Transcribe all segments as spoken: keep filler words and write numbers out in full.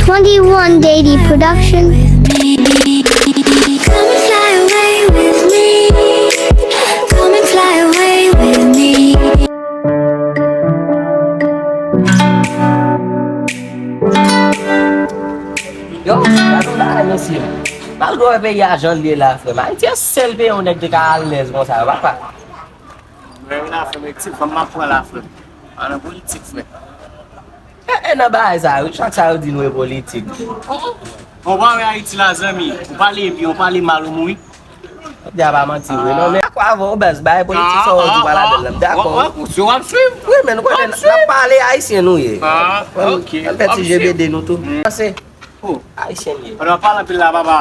Twenty-one Daily Production. Come and fly away with me. Come and fly away with me. Yo, gade yon bagay, mesye. Malgre w wè peyi a jan l ye la, frè m, Ayiti se sèl peyi yon nèg te ka alèz konsa, papa. Mwen la, frè m, ti fanm m ap pran la, frè m. Pa nan politik, frè. E, e nan bagay sa, wi, chak sa yo di nou e politik. Ou pa wè Ayiti la, zanmi. Ou pale byen, ou pale mal, ou mouri. Di a pa manti, wi, non, men dakò avè w, baz, bagay politik sa w di pa ladan l, m dakò. Wi, men nou konnen n ap pale ayisyen nou ye. Ann fè ti je bede nou tou. Pase. Oh. Ayisyen li ye. Pandan w ap pale anpil la, papa.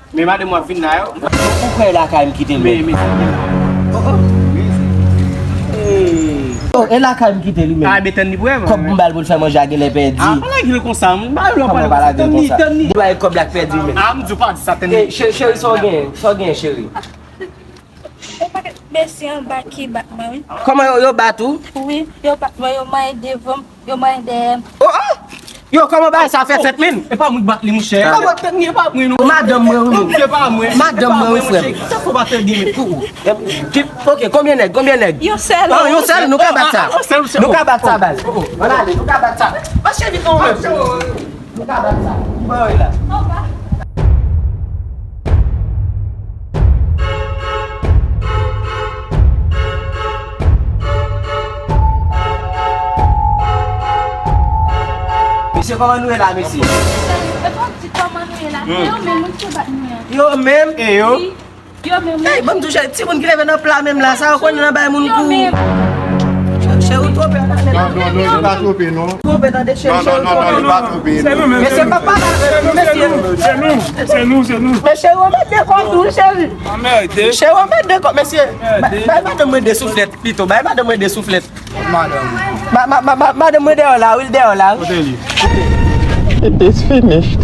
Men madanm w ap vin la, yo. Ou kwè e lakay m kite l menm? Men, men. Oh, oh. Hey. Oh, e lakay m kite li menm. Ah, men tann li pou wè, kòb m ba l pou l fè manje a genlè pèdi. Ah, pa lage l konsa, m ba l, pa lage l konsa. Tann li, tann li. Ou ba l kòb la k pèdi menm. Ah, m di w pa di sa, tann li. Eh, cheri, cheri, sa w genyen? Sa w genyen, cheri? E pa mesye anba ki bat mwen, wi. Kòman yo, yo bat ou? Wi, yo bat mwen, yo manyen devan m, yo manyen dèyè m. Oh, oh! Yo, kòman bagay sa fè fèt, menn? E pa mwen k bat li, monchè. Kòman tèt li, e pa mwen, non. Madanm mwen, wi, menn. Se pa mwen. Madanm mwen, wi, frè m. Sa fò pa fè byen, men, pou ou. Ki, ok, konbyen nèg? Konbyen nèg? Yon sèl. Ah, yon sèl, nou ka bat sa. Ah, ah, yon sèl, yon sèl. Nou ka bat sa, baz. Oh, oh. Ann ale, nou ka bat sa. Mache vit, non, menn. Nou ka bat sa. Ki bò yo ye la? Mesye, kòman nou ye la, mesye? E pa w di kòman nou ye la. Se yo menm, wi, ki bat nou an. Yo menm? E yo? Wi. Yo menm, wi. Ey, ban m tou, cheri, timoun ki leve nan pla menm la, sa yo konn nan bay moun kou. Cheri, ou twonpe, ann ale. Non, non, non, li pa twonpe, non. Twonpe, tande, cheri, cheri, ou twonpe. Non, non, non, non, li pa twonpe, non. Se nou menm, mesye, se nou, papa la, mesye. Se nou, se nou, se nou. Men cheri, ou mèt de kò tou, cheri. Anmède. Cheri, ou mèt de kò, mesye. Anmède. Bay, bay madanm mwen de souflèt, pito. Bay madanm mwen de souflèt. Madanm. Ma, ma, ma, ma, madanm mwen dèyè w la, wi, l dèyè w la, wi. Kote li? It is finished.